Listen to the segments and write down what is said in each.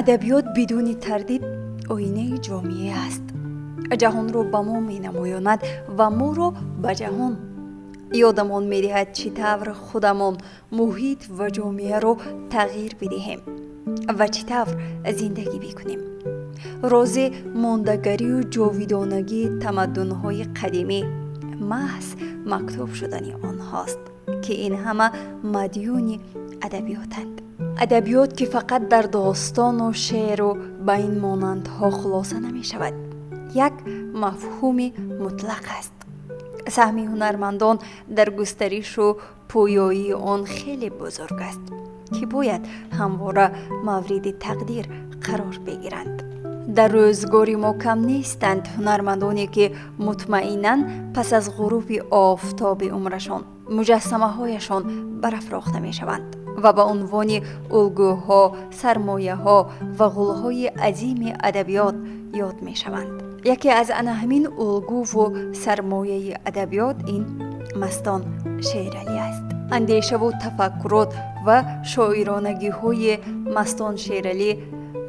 Адабиёт бидуни тардид оинаи ҷомеа аст. Ҷаҳонро ба мо менамоёнад ва моро ба ҷаҳон. Ёдамон медиҳад, чӣ тавр худамон, муҳит ва ҷомеаро тағйир бидиҳем ва чӣ тавр зиндагӣ бикунем. Рози мондагарию ҷовидонагии тамаддунҳои қадимӣ маҳз мактуб шудани онҳост, ки ин ҳама мадюни адабиётанд. Адабиёт, ки фақат дар достону шеъру ба ин монандҳо хулоса намешавад, як мафҳуми мутлақ аст. Саҳми ҳунармандон дар густаришу пӯёии он хеле бузург аст, ки бояд ҳамвора мавриди тақдир қарор бигиранд. Дар рӯзгори мо кам нестанд ҳунармандоне, ки мутмаинан пас аз ғуруби офтоби умрашон муҷассамаҳояшон барафрохта мешаванд ва ба унвони улгӯҳо, сармояҳо ва ғулҳои азими адабиёт ёд мешаванд. Яке аз ана ҳамин улгӯву сармояи адабиёт ин Мастон Шералӣ аст. Андешаву тафаккурот ва шоиронагиҳои Мастон Шералӣ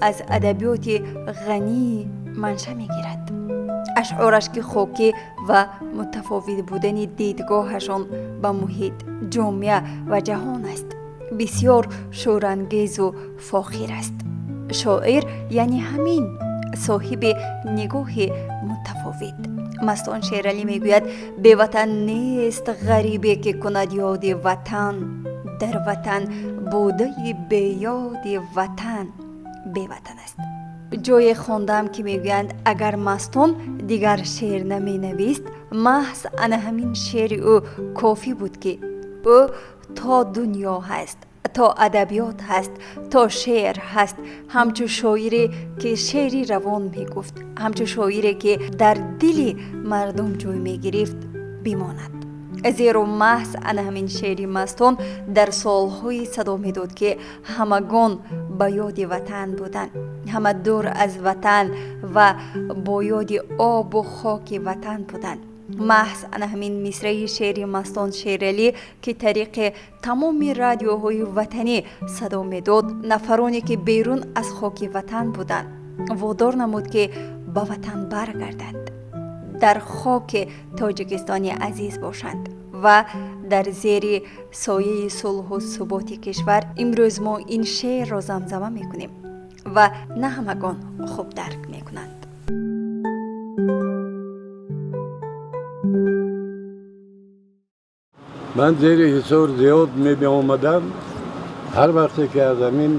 аз адабиёти ғании манша мегирад. Ашъораш, ки хокӣ ва мутафовит будани дидгоҳашон ба муҳит, ҷомеа ва ҷаҳон аст, бисёр шӯрангезу фохир аст. Шоир яъне ҳамин соҳиби нигоҳи мутафовит. Мастон Шералӣ мегӯяд: «Беватан нест ғарибе, ки кунад ёди ватан. Дар ватан будаи беёди ватан беватан аст». Ҷое хондам, ки мегӯянд, агар Мастон дигар шеър наменавист, маҳз ана ҳамин шеъри ӯ кофӣ буд, ки ӯ то дунё ҳаст, то адабиёт ҳаст, то шеър ҳаст, ҳамчун шоире, ки шеъри равон мегуфт, ҳамчун шоире, ки дар дили мардум ҷой мегирифт, бимонад. Зеро маҳз ана ҳамин шеъри Мастон дар солҳои садо медод, ки ҳамагон ба ёди ватан буданд, ҳама дур аз ватан ва бо ёди обу хоки ватан буданд. Маҳз ана ҳамин мисраи шеъри Мастон Шералӣ, ки тариқи тамоми радиоҳои ватанӣ садо медод, нафароне, ки берун аз хоки ватан буданд, водор намуд, ки ба ватан баргарданд, дар хоки Тоҷикистони азиз бошанд ва дар зери сояи сулҳу суботи кишвар имрӯз мо ин шеърро замзама мекунем ва на ҳамагон хуб дарк мекунанд. Ман зери Ҳисор зиёд меомадам. Ҳар вақте ки аз ҳамин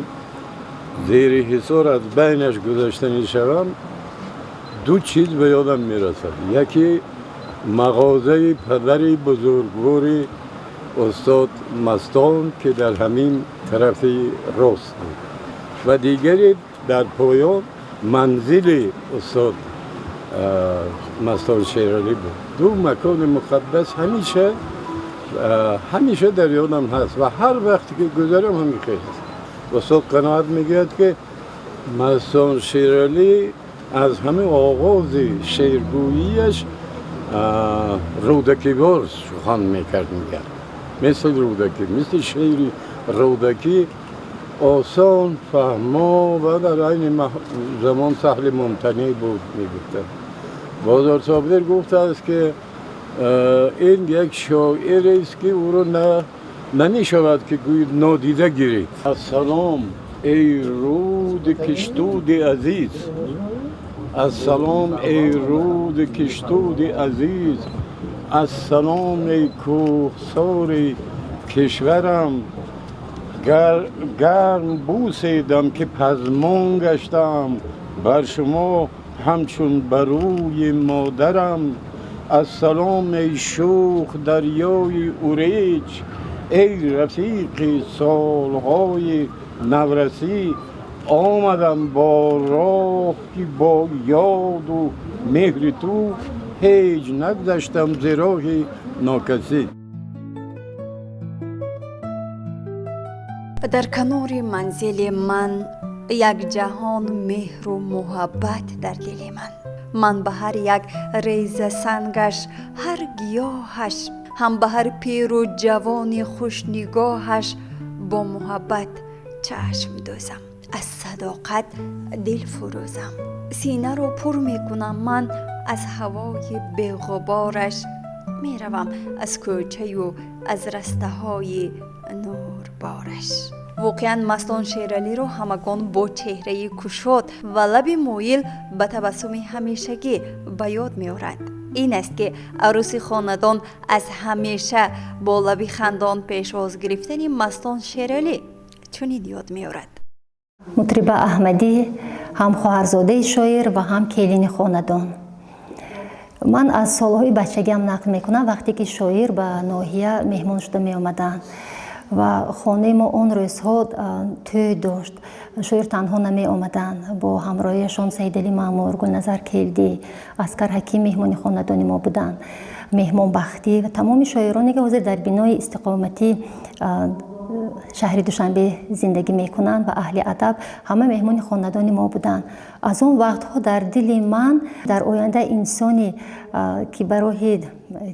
зери Ҳисор, аз байнаш гузашта мешавам, ду чиз ба ёдам мерасад. Яке мағозаи падари бузургвори устод Мастон, ки дар ҳамин тарафи рост буд, ва дигаре дар поён манзили устод Мастон Шералӣ буд. Ду макони муқаддас ҳамеша ҳамеша дар ёдам ҳаст ва ҳар вақте ки гузарам, ҳамин хел аст. Устод Қаноат мегӯяд, ки Мастон Шералӣ аз ҳамин оғози шеъргӯияш рӯдакивор сухан мекард, мегӯяд, мисли Рӯдакӣ, мисли шеъри Рӯдакӣ осон фаҳмо ва дар айни замон саҳли мумтанӣ буд, мегуфтанд. Бозор Собир гуфтааст, ки ин як шоирест, ки ӯро намешавад, ки гӯед нодида гиред. Ассалом, эй руди Киштуди азиз, ассалом, эй руди Киштуди азиз, ассалом, эй кӯҳсори кишварам. Гарм бӯседам, ки пазмон гаштам бар шумо ҳамчун бар рӯи модарам. Ассалом, эй шӯх дарёи Уреҷ, эй рафиқи солҳои наврасӣ. Омадам бо роҳи бо ёду меҳри ту, ҳеҷ нагузаштам зи роҳи нокасӣ. Дар канори манзили ман як ҷаҳон меҳру муҳаббат дар дили ман. Ман ба ҳар як реза сангаш, ҳар гиёҳаш, ҳам ба ҳар пиру ҷавони хушнигоҳаш бо муҳаббат чашм дӯзам. Ассалом. Садоқат дилфурӯзам. Синаро пур мекунам ман аз ҳавои беғубораш, меравам аз кӯчаю аз растаҳои нурбораш. Воқеан, Мастон Шералиро ҳамагон бо чеҳраи кушод ва лаби моил ба табассуми ҳамешагӣ ба ёд меоранд. Ин аст, ки арӯси хонадон аз ҳамеша бо лаби хандон пешвоз гирифтани Мастон Шералӣ чунин ёд меорад. Мутриба Аҳмадӣ, ҳам хоҳарзодаи шоир ва ҳам келини хонадон. Ман аз солҳои бачагиам нақл мекунам, вақте ки шоир ба ноҳия меҳмон шуда меомаданд ва хонаи мо он рӯзҳо тӯй дошт. Шоир танҳо намеомаданд, бо ҳамроҳияшон Саидалӣ Маъмур, Гулназар Келдӣ, Аскар Ҳаким меҳмони хонадони мо буданд, Меҳмонбахтӣ ва тамоми шоироне, ки ҳозир дар бинои истиқоматӣ шаҳри Душанбе зиндагӣ мекунанд ва аҳли адаб, ҳама меҳмони хонадони мо буданд. Аз он вақтҳо дар дили ман дар оянда инсоне, ки ба роҳи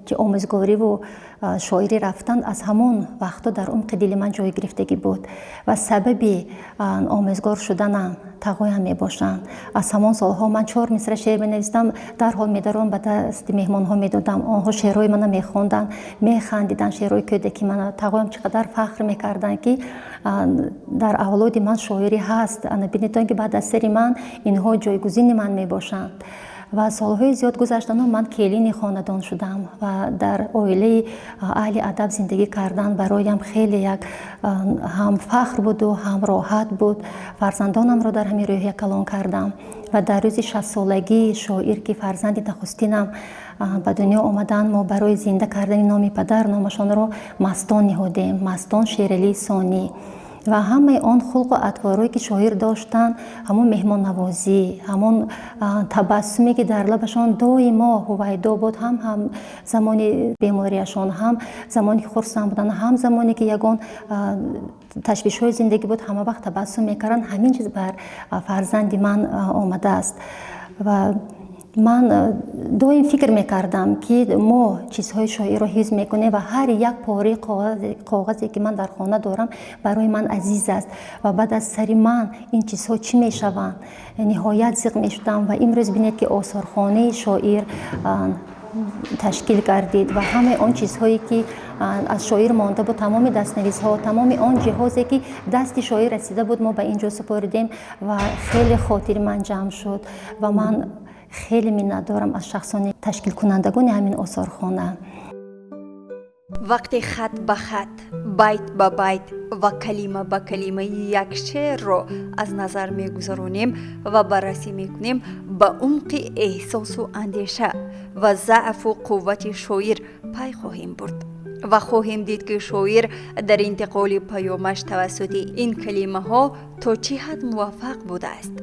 ки омӯзгориву шоирӣ рафтанд, аз ҳамон вақтҳо дар умқи дили ман ҷой гирифтагӣ буд ва сабаби омӯзгор шуданам тағоям мебошанд. Аз ҳамон солҳо ман чор мисра шеър менавистам, дарҳол медарон ба дасти меҳмонҳо медодам. Онҳо шеърҳои мана мехонданд, механдиданд, шеърҳои кӯдаки мана. Тағоям чӣ қадар фахр мекарданд, ки дар авлоди ман шоирӣ ҳаст, ана бинедон, ки баъд аз сари ман инҳо ҷойгузини ман мебошанд. Ва солҳои зиёд гузаштану ман келини хонадон шудам ва дар оилаи аҳли адаб зиндагӣ кардан бароям хеле як ҳам фахр буду, ҳам роҳат буд. Фарзандонамро дар ҳамин рӯҳия калон кардам ва дар рӯзи 60-солагии шоир, ки фарзанди нахустинам ба дунё омаданд, мо барои зинда кардани номи падар номашонро Мастон ниҳодем, Мастон Шералии Сонӣ. Ва ҳамаи он хулқу атворое, ки шоир доштанд, ҳамон меҳмоннавозӣ, ҳамон табассуме, ки дар лабашон доимо ҳувайдо буд, ҳам замони бемориашон, ҳам замоне ки хурсанд буданд, ҳам замоне ки ягон ташвишҳои зиндагӣ буд, ҳама вақт табассум мекарданд. Ҳамин чиз бар фарзанди ман омадааст. Ва ман доим фикр мекардам, ки мо чизҳои шоирро ҳифз мекунем ва ҳар як пораи коғазе, ки ман дар хона дорам, барои ман азиз аст ва баъд аз сари ман ин чизҳо чӣ мешаванд? Ниҳоят зиқ мешудам. Ва имрӯз бинед, ки осорхонаи шоир ташкил гардид ва ҳамаи он чизҳое, ки аз шоир монда буд, тамоми дастнависҳо, тамоми он ҷиҳозе, ки дасти шоир расида буд, мо ба ин ҷо супоридем ва хеле хотири ман ҷамъ шуд ва ман хеле миннатдорам аз шахсони ташкилкунандагони ҳамин осорхона. Вақте хат ба хат, байт ба байт ва калима ба калимаи як шеърро аз назар мегузаронем ва баррасӣ мекунем, ба умқи эҳсосу андеша ва заъфу қуввати шоир пай хоҳем бурд ва хоҳем дид, ки шоир дар интиқоли паёмаш тавассути ин калимаҳо то чӣ ҳад муваффақ будааст.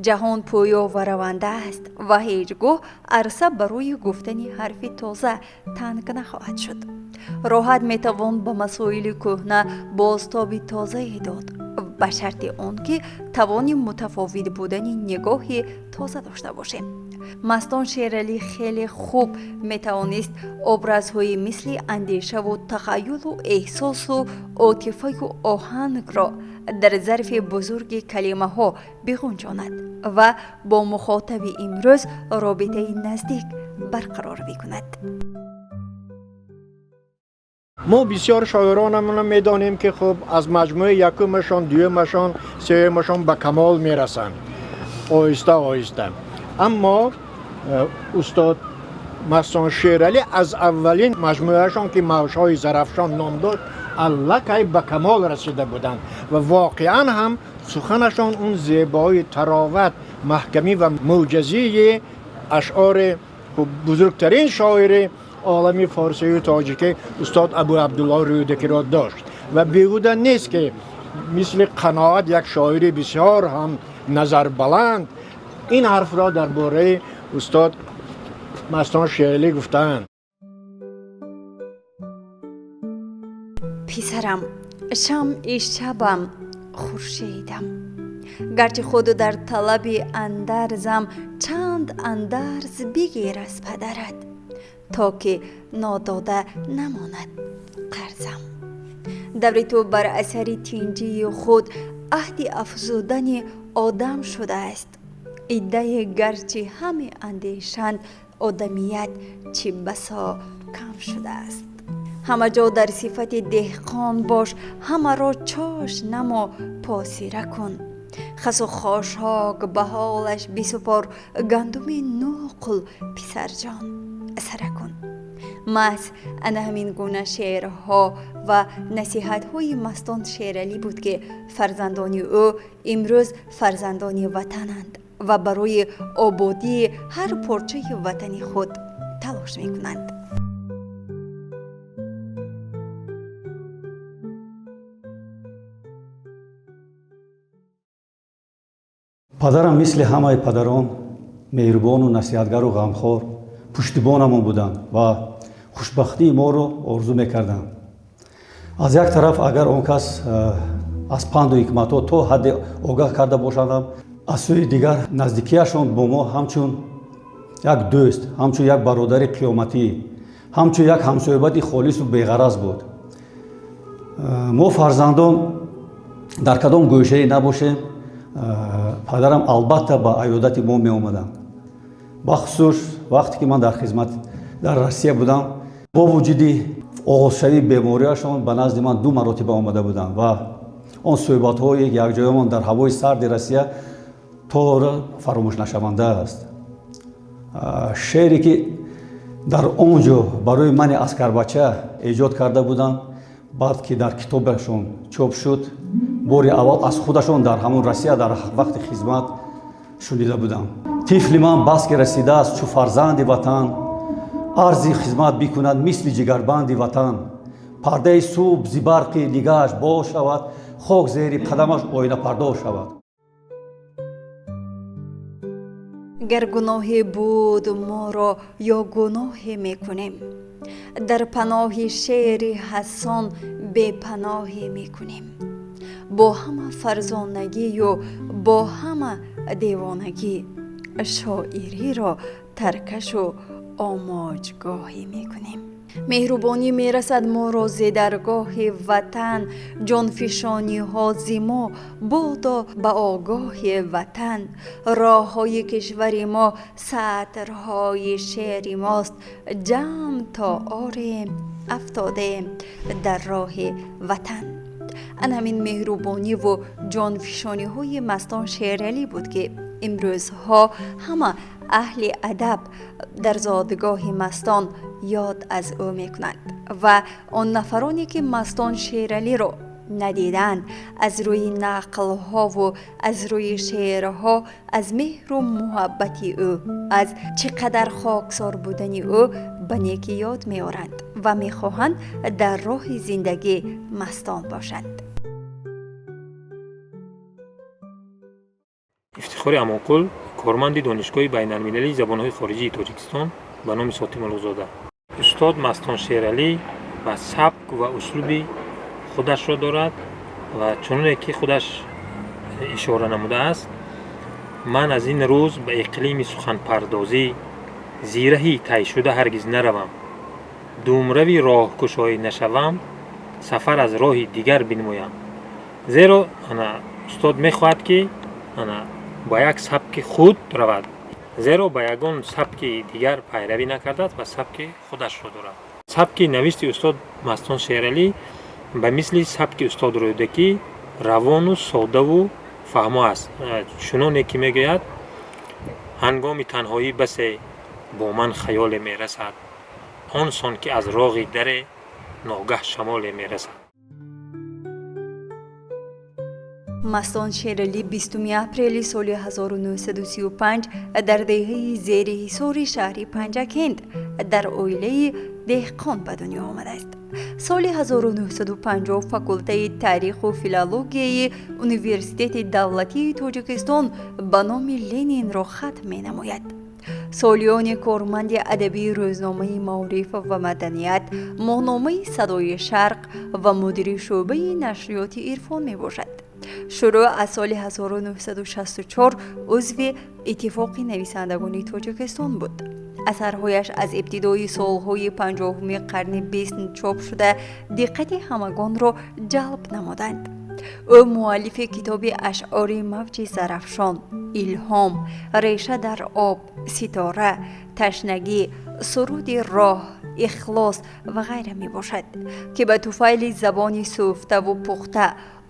Ҷаҳон пӯё ва раванда аст ва ҳеҷ гоҳ арса барои гуфтани ҳарфи тоза танг нахоҳад шуд. Роҳат метавон ба масоили кӯҳна бозтоби тозае дод, ба шарти он ки тавони мутафовит будани нигоҳи тоза дошта бошем. Мастон Шералӣ хеле хуб метавонист образҳои мисли андешаву тахаюлу эҳсосу отифаю оҳангро дар зарфи бузурги калимаҳо бигунҷонад ва бо мухотаби имрӯз робитаи наздик барқарор бикунад. Мо бисёр шоиронамонро медонем, ки хуб, аз маҷмӯаи якумашон, дуюмашон, сеюмашон ба камол мерасанд оҳиста оҳиста, аммо устод Мастон Шералӣ аз аввалин маҷмӯаашон, ки «Мавҷҳои Зарафшон» ном дошт, аллакай ба камол расида буданд ва воқеан ҳам суханашон он зебои тароват, маҳкамӣ ва мӯъҷизии ашъори бузургтарин шоири олами форсию тоҷикӣ устод Абу Абдулло Рӯдакиро дошт. Ва беҳуда нест, ки мисли Қаноат, як шоири бисёр ҳам назарбаланд, ин ҳарфро дар бораи устод Мастон Шералӣ гуфтаанд. Писарам, шамъи шабам, хуршедам, гарчи худу дар талаби андарзам, чанд андарз бигир аз падарат, то ки нодода намонад қарзам. Даври ту бар асари тинҷии худ Аҳди афзудани одам шудааст. Иддае гарчи ҳаме андешанд, одамият чӣ басо кам шудааст. Ҳама ҷо дар сифати деҳқон бош, ҳамаро чош намо, посира кун. Хасу хошок ба ҳолаш бисупор, гандуми нуқл писарҷон сара кун. Маҳз ана ҳамин гуна шеърҳо ва насиҳатҳои Мастон Шералӣ буд, ки фарзандони ӯ имрӯз фарзандони ватананд ва барои ободии ҳар порчаи ватани худ талош мекунанд. Падарам мисли ҳамаи падарон меҳрубону насиҳатгару ғамхор пуштибонамон буданд ва хушбахтии моро орзу мекарданд. Аз як тараф, агар он кас аз панду ҳикматҳо то ҳадде огаҳ карда бошандам, аз сӯи дигар наздикияшон бо мо ҳамчун як дӯст, ҳамчун як бародари қиёматӣ, ҳамчун як ҳамсоҳибати холису беғараз буд. Мо фарзандон дар кадом гӯшае набошем, падарам албатта ба аёдати мо меомаданд. Бахусус вақте ки ман дар хизмат дар Россия будам, бо вуҷуди оғозшавии бемориашон ба назди ман 2 маротиба омада буданд ва он суҳбатҳое якҷоямон дар ҳавои сарди Россия то фаромӯшнашаванда аст. Шеъре ки дар он ҷо барои мани аскарбача эҷод карда буданд, баъд ки дар китобашон чоп шуд, бори аввал аз худашон дар ҳамон Россия дар вақти хизмат шунида будам. Тифли ман бас ки расидааст чу фарзанди ватан, арзи хизмат бикунад мисли ҷигарбанди ватан. Пардаи субҳ зи барқи нигаҳаш боз шавад, хок зери қадамаш оинапардоз шавад. Гар гуноҳе буд моро ё гуноҳе мекунем, дар паноҳи шеъри ҳассон бепаноҳе мекунем. Бо ҳама фарзонагию бо ҳама девонагӣ шоириро таркашу омоҷгоҳе мекунем. Меҳрубонӣ мерасад моро зи даргоҳи ватан, ҷонфишониҳо зи мо бодо ба огоҳи ватан. Роҳҳои кишвари мо сатрҳои шеъри мост, ҷамъ то орем афтодем дар роҳи ватан. Ан ҳамин меҳрубониву ҷонфишониҳои Мастон Шералӣ буд, ки имрӯзҳо ҳама аҳли адаб дар зодгоҳи Мастон ёд аз ӯ мекунанд ва он нафароне ки Мастон Шералиро надиданд, аз рӯи нақлҳову аз рӯи шеърҳо аз меҳру муҳаббати ӯ, аз чӣ қадар хоксор будани ӯ ба некӣ ёд меоранд ва мехоҳанд дар роҳи зиндагӣ мастон бошанд. Ифтихори Амонқул, корманди Донишгоҳи байналмилалии забонҳои хориҷии Тоҷикистон ба номи Сотим Улуғзода. Устод Мастон Шералӣ ба сабк ва услуби худашро дорад ва чуноне ки худаш ишора намудааст, ман аз ин рӯз ба иқлими суханпардозӣ зираҳи тайшуда ҳаргиз наравам, думрави роҳкушоӣ нашавам, сафар аз роҳи дигар бинмоям. Зеро устод мехоҳад ки ба як сабки худ равад, зеро ба ягон сабки дигар пайравӣ накардааст ва сабки худашро дорад. Сабки навишти устод Мастон Шералӣ ба мисли сабки устод Рӯдакӣ равону содаву фаҳмо аст. Чуноне ки мегӯяд: ҳангоми танҳоӣ басе бо ман хаёле мерасад, он сон ки аз роғи даре ногаҳ шамоле мерасад. Мастон Шералӣ 20 апрели соли 1935 дар деҳаи зери ҳисори шаҳри Панҷакент дар оилаи деҳқон ба дунё омадааст. Соли 1950 факултаи таъриху филологияи Университети давлатии Тоҷикистон ба номи Ленинро хатм менамояд. Солиёни корманди адабии рӯзномаи маориф ва маданият, моҳномаи Садои Шарқ ва мудири шӯъбаи нашриёти Ирфон мебошад. Шурӯъ аз соли 1964 узви Иттифоқи нависандагони Тоҷикистон буд. Асарҳояш аз ибтидои солҳои 50-уми қарни бист чоп шуда, диққати ҳамагонро ҷалб намуданд. Ӯ муаллифи китоби ашъори Мавҷи Зарафшон, Илҳом, Реша дар об, Ситора, Ташнагӣ, Суруди роҳ, Ихлос ва ғайра мебошад, ки ба туфайли забони сӯфтаву пухта,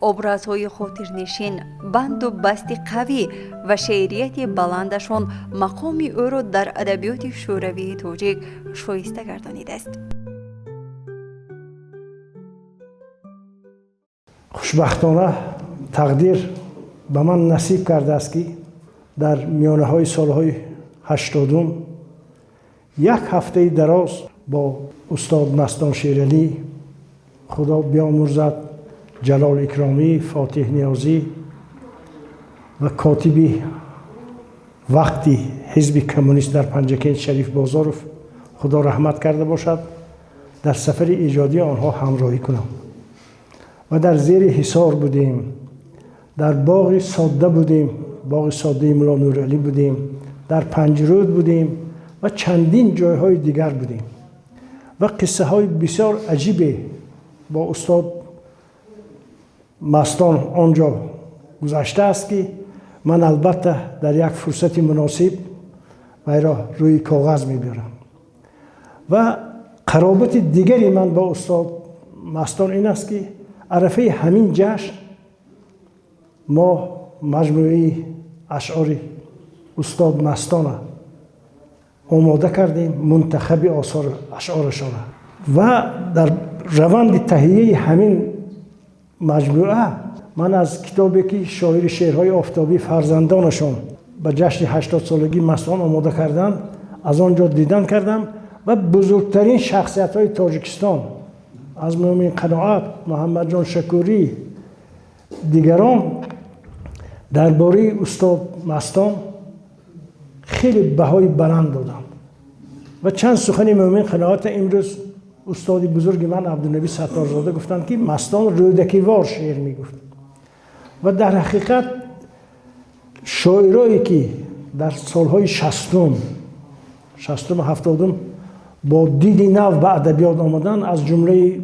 образҳои хотирнишин, банду басти қавӣ ва шеърияти баландашон мақоми ӯро дар адабиёти шӯравии тоҷик шоиста гардонидааст. Хушбахтона тақдир ба ман насиб кардааст, ки дар миёнаҳои солҳои 80-ум як ҳафтаи дароз бо устод Мастон Шералӣ, Худо биомӯрзад, Ҷалол Икромӣ, Фотиҳ Ниёзӣ ва котиби вақти ҳизби коммунист дар Панҷакент Шариф Бозоров, Худо раҳмат карда бошад, дар сафари эҷодии онҳо ҳамроҳӣ кунам. Ва дар зери ҳисор будем, дар боғи содда будем, боғи соддаи Мулло Нуралӣ будем, дар Панҷруд будем ва чандин ҷойҳои дигар будем. Ва қиссаҳои бисёр аҷибе бо устод Мастон он ҷо гузаштааст, ки ман албатта дар як фурсати муносиб вайро рӯи коғаз мебиёрам. Ва қаробати дигари ман бо устод Мастон ин аст, ки арафаи ҳамин ҷашн мо маҷмӯаи ашъори устод Мастона омода кардем, мунтахаби осори ашъорашона. Ва дар раванди таҳияи ҳамин маҷмӯа ман аз китобе, ки шоири шеърҳои офтобӣ фарзандонашон ба ҷашни 80-солагии Мастон омода карданд, аз он ҷо дидан кардам ва бузургтарин шахсиятҳои Тоҷикистон аз Мӯмин Қаноат, Муҳаммадҷон Шакурӣ, дигарон дар бораи устод Мастон хеле баҳои баланд доданд. Ва чанд сухани Мӯмин Қаноата имрӯз устоди бузурги ман Абдунаби Сатторзода гуфтанд, ки Мастон рӯдакивор шеър мегуфт. Ва дар ҳақиқат шоирое, ки дар солҳои 60-ум, 60-уму 70-ум бо диди нав ба адабиёт омаданд, аз ҷумлаи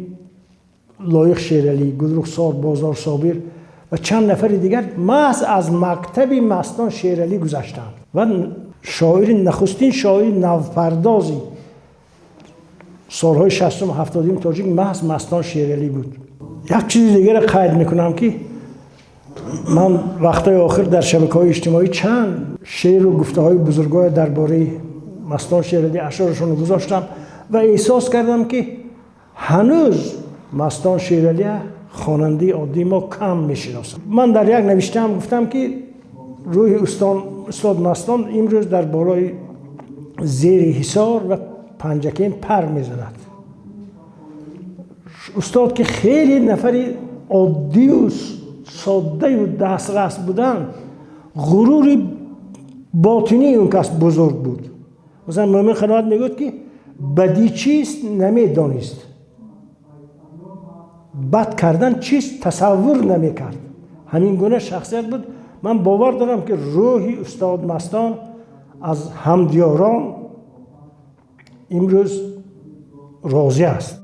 Лоиқ Шералӣ, Гулрухсор, Бозор Собир ва чанд нафари дигар, маҳз аз мактаби Мастон Шералӣ гузаштанд. Ва шоири нахустин шоири навпардози солҳои 60-уму 70-уми тоҷик маҳз Мастон Шералӣ буд. Як чизи дигаре қайд мекунам, ки ман вақтҳои охир дар шабакаҳои иҷтимоӣ чанд шеъру гуфтаҳои бузургое дар бораи Мастон Шералӣ ашъорашонро гузоштам ва эҳсос кардам, ки ҳанӯз Мастон Шералия хонандаи оддии мо кам мешиносад. Ман дар як навиштаам гуфтам, ки рӯҳи устод Мастон имрӯз дар болои зери ҳисор ва Панҷакент пар мезанад. Устод, ки хеле нафари оддию соддаю дастрас буданд, ғурури ботинии он кас бузург буд. Масалан, Мӯмин Қаноат мегӯяд, ки бадӣ чист намедонист, бад кардан чист тасаввур намекард. Ҳамин гуна шахсият буд. Ман бовар дорам, ки рӯҳи устод Мастон аз ҳамдиёрон имрӯз розӣ аст.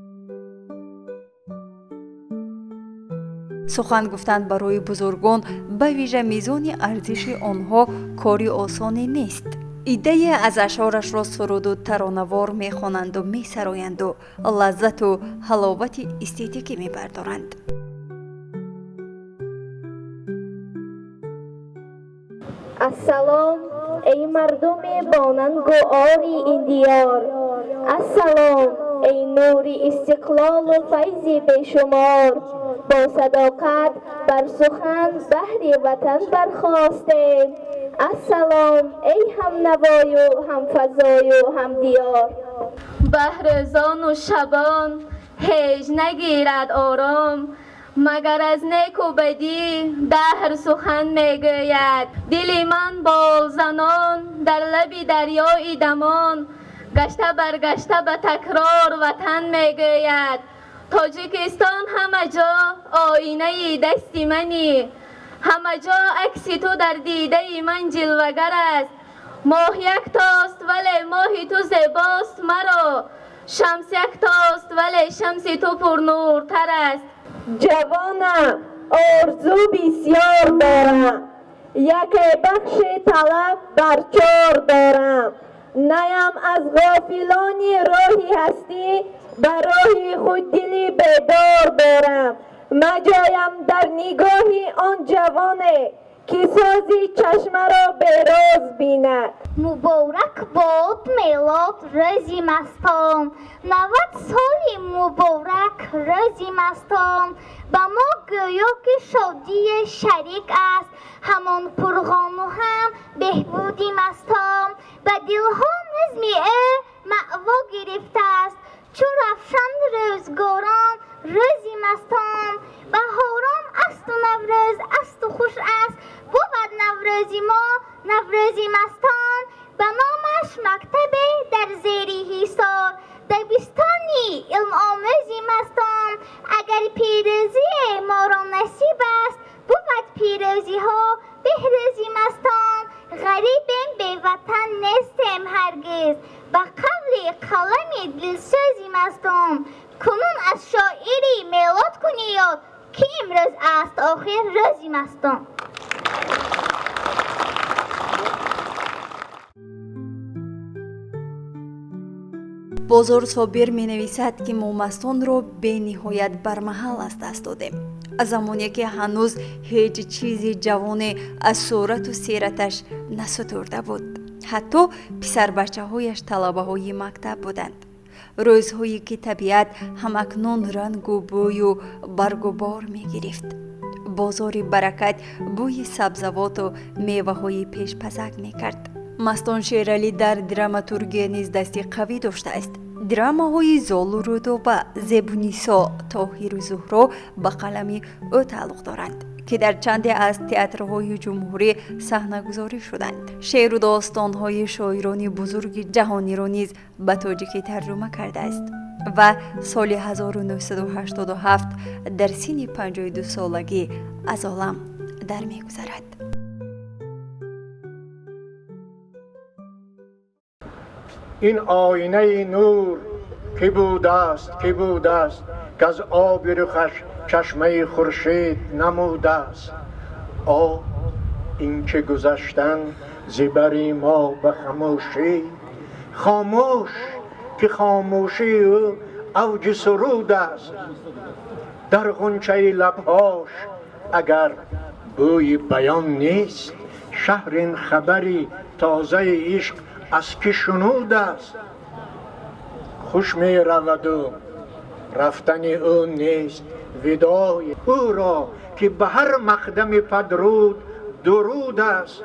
Сухан гуфтан барои бузургон, ба вижа мизони арзиши онҳо, кори осоне нест. Иддае аз ашъорашро суруду таронавор мехонанду месароянду лаззату ҳаловати эстетикӣ мебардоранд. Ассалом, эй мардуми бонангу ори ин диёр, ассалом, эй нури истиқлолу файзи бешумор. Бо садоқат бар сухан баҳри ватан бархостем. Ассалом, эй ҳамнавою ҳамфазою ҳамдиёр. Баҳрӯзону шабон ҳеҷ нагирад ором, магар аз неку бадӣ даҳр сухан мегӯяд. Дили ман болзанон дар лаби дарёи дамон, гашта баргашта ба такрор ватан мегӯяд. Тоҷикистон ҳама ҷо оинаи дасти манӣ, ҳама ҷо акси ту дар дидаи ман ҷилвагар аст. Моҳ яктост, вале моҳи ту зебост маро, шамс яктост, вале шамси ту пурнуртар аст. Ҷавонам, Орзу бисёр дорам, яке бахши талаб бар чор дорам. Наям аз ғофилони роҳи ҳастӣ, ба роҳи худ дили бедор дорам. Маҷоям дар нигоҳи он ҷавоне, ки сози чашмаро бероз бинад. Муборак бод мелод рӯзи мастон, 90 соли муборак рӯзи мастон. Ба мо гӯё ки шодии шарик аст, ҳамон пурғону ҳам беҳбуди мастон. Ба дилҳо назми ӯ маъво гирифтааст, чун равшан рӯзгорон рӯзи мастон. Баҳорон асту наврӯз асту хуш аст, бувад наврӯзи мо наврӯзи мастон. Ба номаш мактабе дар зери ҳисор, дабистони илмомӯзи мастон. Агар пирӯзие моро насиб аст, бувад пирӯзиҳо беҳрӯзи мастон. Ғарибем, беватан нестем ҳаргиз, ба қавли қалами дилсӯзи мастон. Кунун аз шоири мелод кунӣ ёд, ки имрӯз аст охир рӯзи мастон. Бозор Собир менависад, ки мо мастонро бениҳоят бармаҳал аз даст додем, аз замоне ки ҳанӯз ҳеҷ чизи ҷавоне аз сурату сираташ насутурда буд. Ҳатто писарбачаҳояш талабаҳои мактаб буданд. Рӯзҳое ки табиат ҳамакнун рангу бӯю баргу бор мегирифт. Бозори Баракат бӯи сабзавоту меваҳои пешпазак мекард. Мастон Шералӣ дар драматургия низ дасти қавӣ доштааст. Драмаҳои Золу Рӯдоба, Зебунисо, Тоҳиру Зуҳро ба қалами ӯ тааллуқ доранд, ки дар чанде аз театрҳои ҷумҳурӣ саҳнагузорӣ шуданд. Шеъру достонҳои шоирони бузурги ҷаҳониро низ ба тоҷикӣ тарҷума кардааст ва соли 1987 дар синни 52 солагӣ аз олам дар мегузарад. Ин оинаи нур ки будааст, ки будааст, ки аз оби рухаш чашмаи хуршед намудааст. О, ин ки гузаштан зи бари мо ба хамӯшӣ, хомӯш ки хомӯшии ӯ авҷи суруд аст. Дар ғунчаи лабҳош агар бӯи баён нест, шаҳрин хабари тозаи ишқ аз ки шунуд аст. Хуш мераваду рафтани ӯ нест видои ӯро, ки ба ҳар мақдами падруд дуруд аст.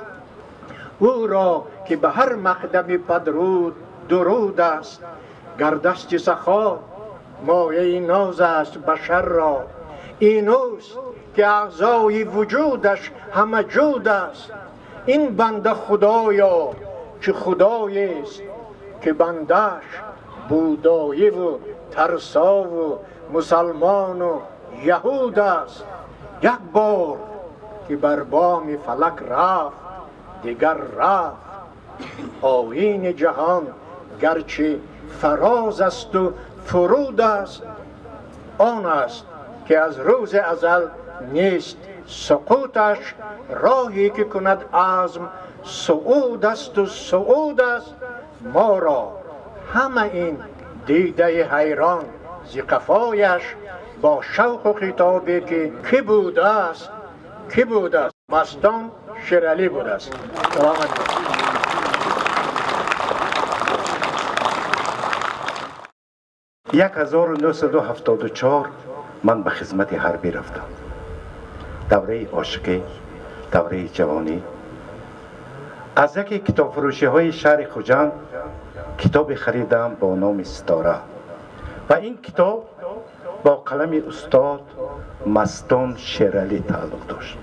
Ӯро ки ба ҳар мақдами падруд дуруд аст. Гар дасти сахо мояи ноз аст башарро, ин ӯст ки аъзои вуҷудаш ҳама ҷуд аст. Ин банда худоё ки худоест, ки бандааш будоиву тарсову мусалмону яҳуд аст. Як бор ки бар боми фалак рафт, дигар рафт. Оини ҷаҳон гарчи фароз асту фуруд аст, он аст ки аз рӯзи азал нест суқуташ. Роҳе ки кунад азм суъуд асту суъуд аст. Моро ҳама ин дидаи ҳайрон зи қафояш бо шавқу хитобе ки кӣ будааст, кӣ будааст, Мастон Шералӣ будааст. Саломат. 1974 ман ба хизмати ҳарбӣ рафтам. Давраи ошиқӣ, давраи ҷавонӣ. Аз яке китобфурӯшиҳои шаҳри Хуҷанд китобе харидам бо номи Ситора ва ин китоб бо қалами устод Мастон Шералӣ тааллуқ дошт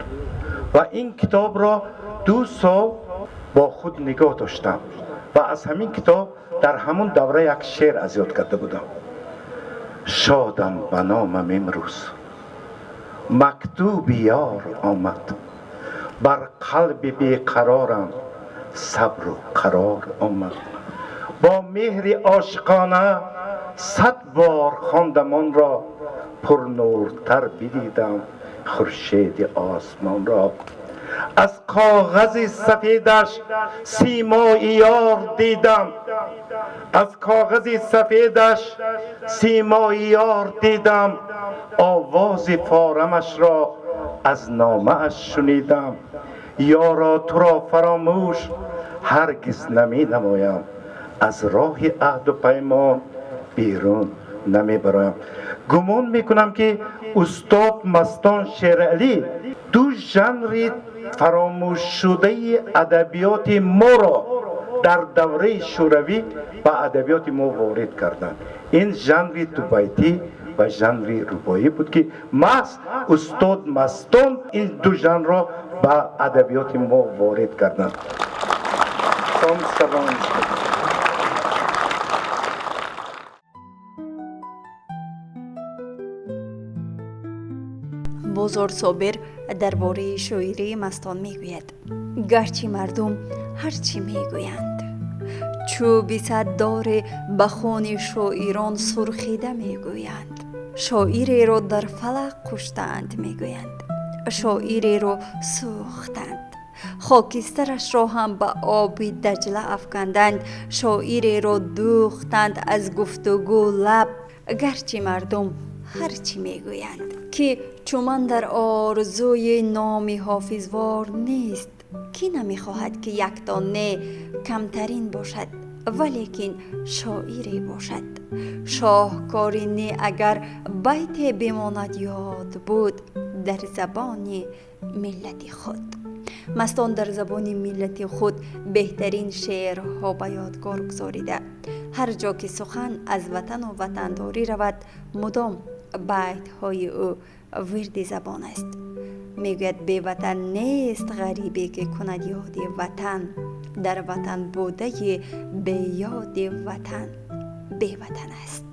ва ин китобро 2 сол бо худ нигоҳ доштам ва аз ҳамин китоб дар ҳамон давра як шеър аз ёд карда будам. Шодам ба номам имрӯз, мактуби ёр омад, бар қалби беқарорам сабру қарор омад. Бо меҳри ошиқона 100 бор хондам онро, пурнуртар бидидам Хуршеди осмонро. Аз коғази сафедаш симои ёр дидам, аз коғази сафедаш симои ёр дидам, овози форамашро аз номааш шунидам. Ёро, туро фаромӯш ҳаргиз наменамоям, аз роҳи аҳду паймон берун намебароям. Гумон мекунам, ки устод Мастон Шералӣ ду жанри фаромӯшшудаи адабиёти моро дар давраи шӯравӣ ба адабиёти мо ворид карданд. Ин жанри дубайтӣ ва жанри рубоӣ буд, ки маҳз устод Мастон ин ду жанрро ба адабиёти мо ворид карданд. Салом. Бозор Собир дар бораи шоирии Мастон мегӯяд: гарчи мардум ҳар чӣ мегӯянд, чӯби саддоре ба хуни шоирон сурхида мегӯянд, шоиреро дар фалақ куштаанд мегӯянд, шоиреро сӯхтанд, хокистарашро ҳам ба оби Даҷла афканданд, шоиреро дӯхтанд аз гуфтугӯ лаб, гарчи мардум ҳар чӣ мегӯянд, ки чуман дар орзуи номи ҳофизвор нест, кӣ намехоҳад, ки якто не камтарин бошад, валекин шоире бошад. Шоҳкори не агар байте бимонад ёд буд дар забони миллати худ. Мастон дар забони миллати худ беҳтарин шеърҳо ба ёдгор гузорида. Ҳар ҷо ки сухан аз ватану ватандорӣ равад, мудом байтҳои ӯ вирди забон аст. Мегӯяд: беватан нест ғарибе, ки кунад ёди ватан, дар ватан будаи беёди ватан беватан аст.